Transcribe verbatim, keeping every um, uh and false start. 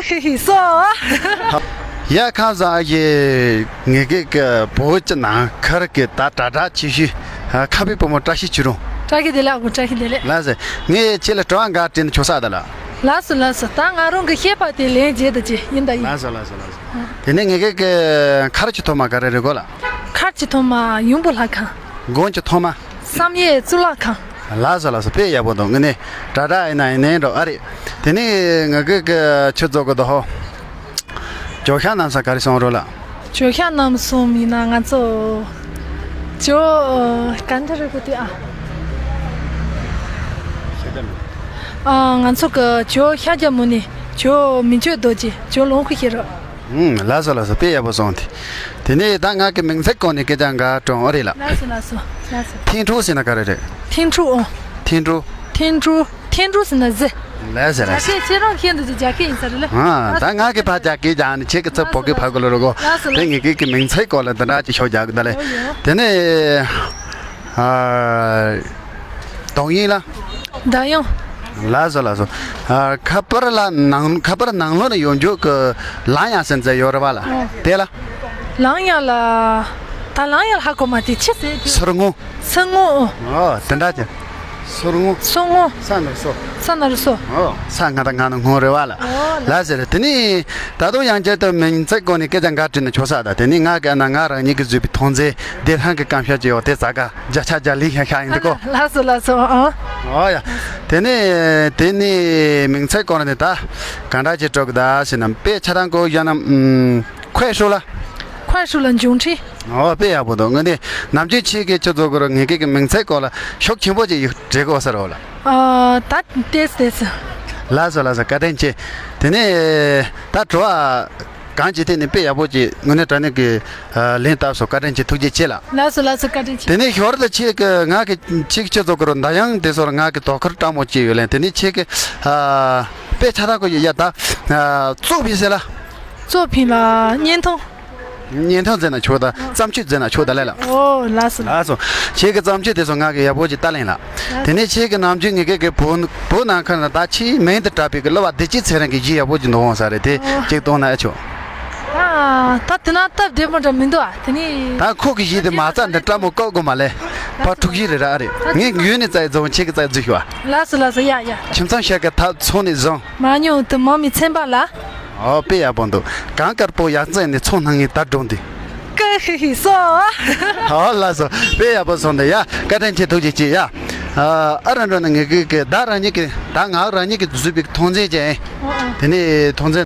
ཧི་ཧི་སོ། ཡ་ཁམས་བཟང་ཨ་ཡེ། ངེད་ཀྱི་གི་བོད་ཀྱི་ནང་ཁར་གི་ད་དྲ་གྲགས་ཆེ་ཤོས་ཨ་ཁ་པའི་བུ་མོ་བཀྲ་ཤིས་ཆོས་སྒྲོན། བཀྲ་ཤིས་བདེ་ལེགས་ཨ་ཁུ། བཀྲ་ཤིས་བདེ་ལེགས། ལགས་སེ། ངས་ཁྱེད་ལ་དྲི་བ་འགའ་དྲིས་ན་ཆོག་ས་ད་ལ། ལགས་སོ་ལགས་སོ། ད་ང་རང་གི་ཤེས་པ་དེ་ལན་བརྗེད་དུ་ཅི་ཡིན་ད་ཡིན། ལགས་སོ་ལགས་སོ་ལགས་སོ། དེ་ནས་ངེད་ཀྱི་གི་མཁར་གྱི་ཐོག་མ་ག་རེ་རེད་གོ་ལ། མཁར་གྱི་ཐོག་མ་ཡུམ་བུ་ལྷ་ཁང་། དགོན་གྱི་ཐོག་མ། བསམ་ཡས་གཙུག་ལག་ཁང་། ལགས་སོ་ལགས་སོ། དཔེ་ཡག་པོ་འདུག་དངོས་གནས་དྲ་གྲགས་ཡིན་ན་ཡིན་ནའི་འགྲོ་ཨ་རེད། དེ་ནས་ང་གི་གི་ཆུ་རྫོགས་གི་དོ་ཧོ། ཇོ་ཤ་རྣམ་གསུམ་ག་རེ་གསུང་རོགས་ལ། ཇོ་ཤ་རྣམ་གསུམ་ཡིན་ན་ང་ཚོ་ཇོ་ག་འདྲ་རེད་གོ་དེ་ཨ། ཨ་ང་ཚོ་གི་ཇོ་ཤཱཀྱ་མུ་ནེ། ཇོ་མི་བསྐྱོད་རྡོ་རྗེ། ཇོ་ལོངས་སྐུ་ཤེས་རབ། ཨུམ། ལགས་སོ་ལགས་སོ། དཔེ་ཡག་པོ་སོང་དེ། དེ་ནས་ད་ང་གི་མིང་ཚིག་སྐོར་ནས་སྐད་ཆ་འགའ་དྲང་ཨོ་རེད་ལ། ལགས་སོ་ལགས་སོ་ལགས་སོ། ཐེན་ཀྲུའུ་ཟེར་ན་ག་རེ་རེད། ཐེན་ཀྲུའུ་ཨོ། ཐེན་ཀྲུའུ། ཐེན་ཀྲུའུ། ཐེན་ཀྲུའུ་ཟེར་ན་ཟི། ལགས་སོ་ལགས་སོ། རྒྱ་སྐད་ཁྱེད་རང་མཁྱེན་འདུག་ཅེས་རྒྱ་སྐད་ཡིན་ས་རེད་ལ། ཨ་ད་ང་གི་ཕ་རྒྱ་སྐད་རྒྱག་ནས་ཁྱེད་ཀྱི་ཚབ་བོད་སྐད་ཕ་གི་ལོ་རོ་གོ། ལགས་སོ་ལགས་སོ། དེ་ངེད་ཀྱི་གི་མིང་ཚིག་སྐོར་ལ་འདི་འདྲ་ཅིག་ཤོག་རྒྱག་གི་ད་ལེ། ཡོ་ཡོ། དེ་ནས་ཨ། དོང་ཡིན་ལ། ད་ཡང་། ལགས་སོ་ལགས་སོ། ཨ་ཁ་པར་ལ་ནང་ཁ་པར་ནང་ལོགས་ནས་ཡོང་རྒྱུ་གི་ལང་ཡང་སེམས་ཚེ་ཡོད་རེད་བ་ལ། ཨོ། དེ་ལ། ལང་ཡང་ལ། ད་ལང་ཡང་ཧ་གོ་མ་དེ་ཆི་ཟེར་དེ། སོར་ངོ། སོར་ངོ་ཨོ། ཨོ་དེ་འདྲ་ཅི། སོར་ངོ། སོར་ངོ་། ས་ན་རུ་སོ། ས་ན་རུ་སོ། ཨོ་ས་ང་ད་ང་ན་ངོ་རེད་བ་ལ། ཨོ་ལ། ལགས་ཟེར། དེ་ནི་ད་དུང་ཡང་བསྐྱར་དུ་མིང་ཚིག་སྐོར་ནས་སྐད་ཆ་འགའ་དྲིས་ན་ཆོག་ས་ད། དེ་ནི་ང་ག་ན་ང་རང་ཉིད་ཀྱིས་བཟོས་པའི་མཐོང་ཚེ་བདེ་ཐང་གི་སྐམ་ཤ་ཅི་ཡོད་དེ་ཟ་ག་བརྒྱ་ཆ་བརྒྱ་ལིང་ཤ་ཤ་ཡིན་འདུག་གོ། ལགས་སོ་ལགས་སོ། ཨང་། ཨོ་ཡ། དེ་ནས་དེ་ནས་མིང་ཚིག་སྐོར་ནས་ད་གང་འདྲ་ཅིག་སྤྲོད་གི་ད་ཟེར་ན་དཔེ་ཆ་དང་གོ་ཡང་ན་ཨུམ། ཁོས་ཧྲུ་ལ། ཁོས་ཧྲུ་ལ་འབྱུང་འཕྲིན། ཨོ་དཔེ་ཡག་པོ་འདུག་དངོས་གནས་ནམ་རྒྱུན་ཁྱེད་ཀྱིས་ཁྱོད་ཚོ་གི་རུ་ངེད་ཀྱི་མིང་ཚིག་སྐོར་ལ་ཤུགས་ཆེན་པོ་ཅིག་ཡིག་འབྲི་དགོས་ས་རེད་ལ། ཨ་ད་ཏེས་ཏེས། ལགས་སོ་ལགས་སོ། བཀའ་དྲིན་ཆེ། དེ་ནས་ད་དྲི་བ། གང་ཅི་ཐད་ནས་དཔེ་ཡག་པོ་ཅིག་དངོས་གནས་དྲང་གནས་ཀྱི་ལན་བཏབ་སོང་། བཀའ་དྲིན་ཆེ། ཐུགས་རྗེ་ཆེ་ལགས། ལགས་སོ་ལགས་སོ། བཀའ་དྲིན་ཆེ། དེ་ནས་ཞོར་དུ་ཁྱེད་ཀྱི་ང་གི་ཁྱེད་ཁྱེད་ཚོ་གི་རུ་མདའ་ཡང་དེ་ཚོར་ང་གི་དོ་ཁུར་སྤྲང་མོ་ཅིག་ཡོད་ལན། དེ་ནས་ཁྱེད་ཀྱི་ཨ་དཔེ་ཆ་ཐག་གོ་ཡི་ཡ་ད་ཨ་གཙོ་ཕིན་ཟེར་ལ། གཙོ་ཕིན་ལ་བརྙན་ཐུང་། བརྙན་ཐུང་མཛད་ན་ཆོག་ད། བརྩམས་ཆོས་མཛད་ན་ཆོག་ད་ལས་ལ། ཨོ་ལགས་སོ། ལགས་སོ། ཁྱེད་ཀྱི་བརྩམས་ཆོས་དེ་ཚོ་ང་གི་ཡག་པོ་ཅིག་ལྟ་ལེན་ལ། དེ་ནས་ཁྱེད་ཀྱི་ནམ་རྒྱུན་ངེད་ཀྱི་གི་བོད་བོད་ནང་ཁུལ་ན་ད་ཆེས་མིང་དུ་གྲགས་པའི་གི་གླུ་བ་བདེ་སྐྱིད་ཚེ་རིང་གི་གཞས་ཡག་པོ་ཅིག་འདུག་འོང་ས་རེད་དེ། ཨོ། ཅིག་གཏོང་ན་ཨེ་ཆོག་ད་ད་དེ་ན་སྟབས་བདེ་པོ་འདྲ་མི་འདུག་ཨ། དེ་ནི་ད་ཁོ་གི་གཞས་དེ་མ་རྩ་འདི་སྤྲ་མོ་བཀག་དགོས་མ་ལས། ཕ་ཕྲུག་གཞས་རེད་ར་ཨ་རེད། ངས་ངོས་ནས་རྩ་རྫོང་ཁྱེད་ཀྱི་རྩ་རྫུ་ཞུ་ཨ། ལགས་སོ་ལགས་སོ། ཡ་ཡ། ཁྱིམ་ཚང་ཤ་གི་ཐབ་ཚོང་ནས་བཟུང་། མ་ཉུང་དུ་མང་མི་ཚན་པ་ལ། ཨོ་དཔེ་ཡག་པོ་འདུག་གངས་དཀར་པོ་ཡག་བཙན་ནས་ཚོང་ནང་ངས་དར་སྒྲོན་དུས། ཀ་ཧི་ཧི་སོ། ཨོ་ལགས་སོ། དཔེ་ཡག་པོ་སོང་འདི་ཡ། བཀའ་དྲིན་ཆེ། ཐུགས་རྗེ་ཆེ་ཡ། ཨ་ཨ་ར་འགྲོ་ན་ངེད་ཀྱི་གི་ད་རང་ཉིད་ཀྱི་ད་ང་རང་ཉིད་ཀྱི་བཟོས་པའི་མཐོང་མཛེས་ཅན། དེ་ནས་མཐོང་མཛེས།